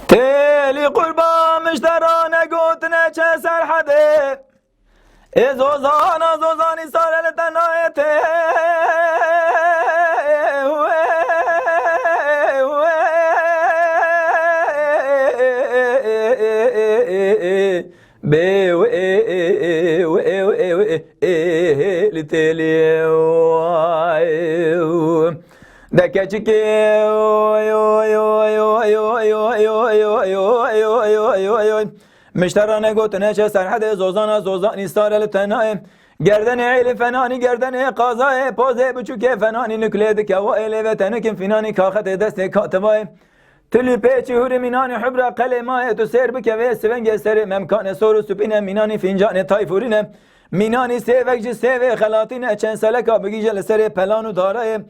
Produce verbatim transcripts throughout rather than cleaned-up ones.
Têlî qurban miştera negotine çe Serhedê. Ê Zozana, Zozanî sare li te nayê tê. Bê wê, wê, wê, wê, wê, ê, li têlê, oy. De keçikê, oy, oy, oy. Miştera negotine çe Serhedê, Zozana, Zozanî sare li te nayê. Gerdenê êlî fenanî, gerdenê qazayê, pozê biçûkê fenanî, nuklê dike wa êlê ve tenikin fînanî, kaxetê destê katibayê. Tilî pêçî hûrî mînanî hubra qelê mayê, tu sêr bike vê sivengê serê memkanê sor û supîne mînanî fîncanê tayfûrîne. Mînanî sêvek ji sêvê xelatîne, çend seleka bigîje li serê pelan û darayê.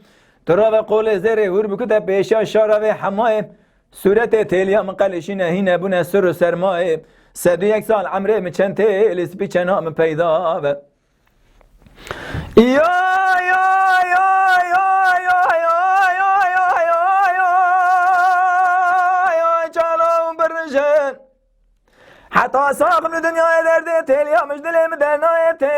Tu rave qolê zêrê hûr bikute pêşiya şara vê hemayê. Sûretê têliya min qelişîne hîne bûne sir û sermayê. Sed û yek sal emrê min çend têlî spî çena min peyda ve. Yo, yo, yo, yo, yo, yo, yo, yo, yo, yo, yo, çalo birije. Heta saxim li dinyayê derdê têliya min ji dilê min dernayê tê.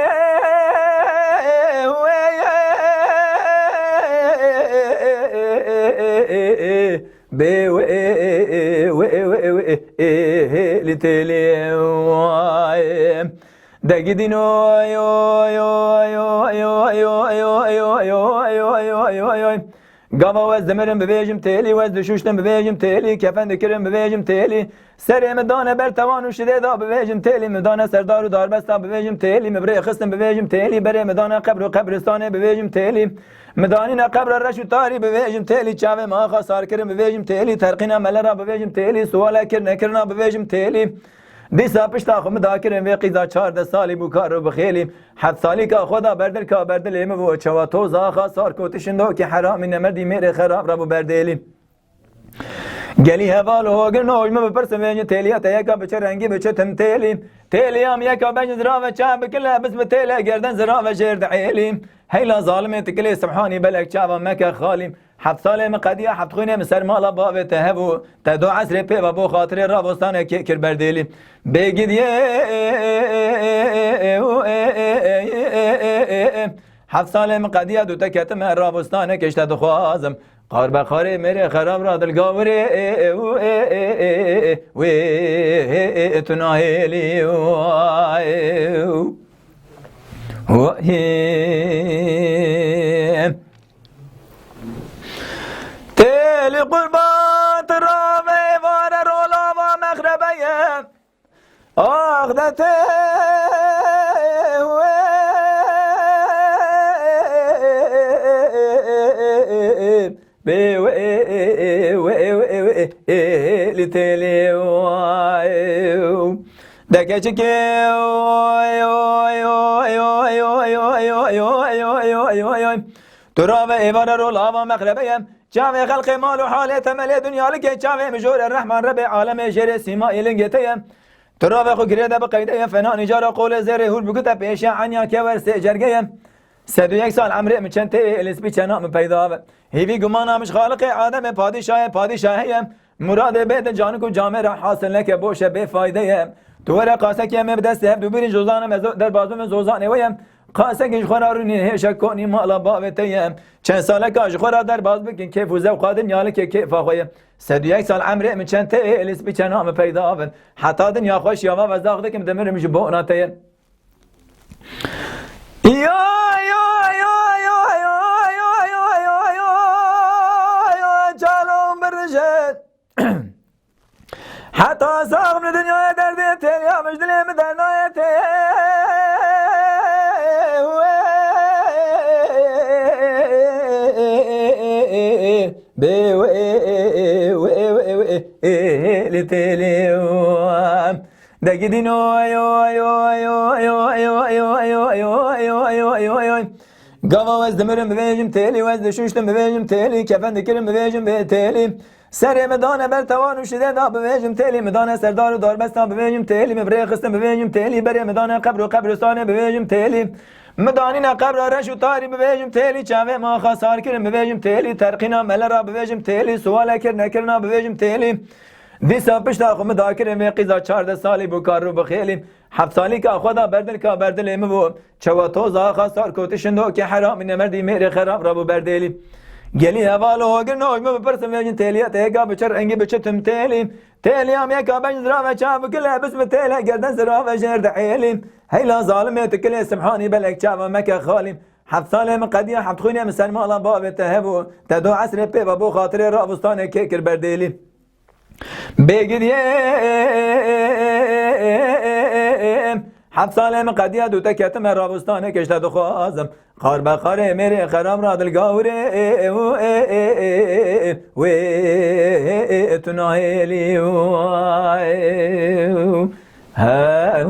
Bê wê, wê, wê, wê, wê, li têlê. Degidîn oy, oy, oy. Gava wez dimirim bivêjim têlî, wez dişuştim bivêjim têlî, kefen dikirim bivêjim têlî. Serê min dane ber tewan û şidê da bivêjim têlî, min dane serdar û darbesta bivêjim têlî, min birê xistim bivêjim têlî, berê min dane qebr û qebristanê bivêjim têlî. Min danîne qebra reş û tarî bivêjim têlî, çavê min axa sar kirin bivêjim têlî, terqîna mele ra bivêjim têlî, suwale kir nekirina bivêjim têlî. Dîsa pişta xwe min dakirin vê qîza çardeh salî bû kar û bixêlî. Heft salîka xwe da berdil ka berdilê min bû çawa toza axa sar kotişin dokî heramî nemerdî mêrê xerab rabû berdêlî. Gelî heval û hogin hoj min bipirsin vêjin têliya te yeka bi çi rengî bi çi tim têlî. Têliya min yeka bejin zirave çav bikile bis bi têle gerden zirave jêr diêlî. Heyla zalimê tikilê Subhanî belek çava meke xalî. Heft salê min qediya heft xwînê min ser mala bavê te hebû. Te do esrê pê ve bo xatirê Rabostanê kê kir berdêlî. Bêgidiyê heft salê min qediya du te ketime Rabostanê kê ji te dixwazim. Qar be qarê mêrê xerab ra dilgawirê wê tu nahêlî. Têlî qurban tu ravê vare rolava mexrebe ye. Ax de tê wê, bê wê, wê, wê, wê, li têlê wê. De keçikê oy, oy, oy. Tu rave êvara rolava mexrebe ye. Çavê xelqê mal û halê temelê dinya like çavê mijore Rehman Rebê alemê jêrê sîma êlingê te ye. Tu rave xwe girê de bi qeyde ye. Fena nîcara qolê zêrê hûr bikute pêşiya enya kewer sê cerge ye. Sed û yek sal emrê min çend tê êlî spî çena min peyda ve. Hêvî gumana min ji Xaliqê Ademê padîşahê padîşahê ye. Muradê bê din canik û camê re hasil neke boş e bê fayde ye. Tu were qasekê me bi destê hev dûbirîn ji zozana me zo-, derbaz bibin zozanê we ye. Qasekî ji xwe re rûnî hêşa konî mala bavê te ye. Çend saleka ji xwe re derbaz bikin kêf û zewqa dinya like kêfa xwe ye. Sed û yek sal emrê min çend tê êlî spî çena min peyda bin. Heta dinya xweşiya ve vezax dikim dimirim ji bona te ye. Yo, yo, yo, çalo birije. Heta saxim li dinyayê derdê têliya min ji dilê min dernayê tê. Bê wê, wê, wê, wê, li têlê wê. De gidîn oy, oy, oy. Gava wez dimirim bivêjim têlî, wez dişuştim bivêjim têlî, kefen dikirim bivêjim vê têlî. Serê min dane ber tewan û şidê da bivêjim têlî, min dane serdar û darbesta bivêjim têlî, min birê xistin bivêjim têlî, berê min dane qebr û qebristanê bivêjim têlî. Min danîne qebra reş û tarî bivêjim têlî, çavê min axa sar kirin bivêjim têlî, terqîna mele ra bivêjim têlî, suwale kir nekirina bivêjim têlî. Dîsa pişta xwe min dakirin vê qîza çardeh salî bû kar û bixêlî. Heft salî ka xwe da berdil ka berdilê min bû. Çewa toza xasar kotî şindokê heramî ne merdî mêrê xerab rabû berdêlî. Gelî heval û hogir noj min bipirsin vêjin têliye têka bi çi rengî bi çi tim têlî. Têliya mêka ben zirave çav bikile bis bi têle gerden zirave jêr de êlî. Heyla zalimê tu kilê simhanî belek çava meke xalî. Heft salê min qediya heft xwînê min ser mala bavê te hebû. Te do esrê pê ve bo xatirê ravistanê kê kir berdêlî. Bêgiriyê heft salê min qediya dû te ketime ravistanê kişte dixwazim. Qar be qarê mêrê xerab ra dilgawrê wê tu nahêlî. He.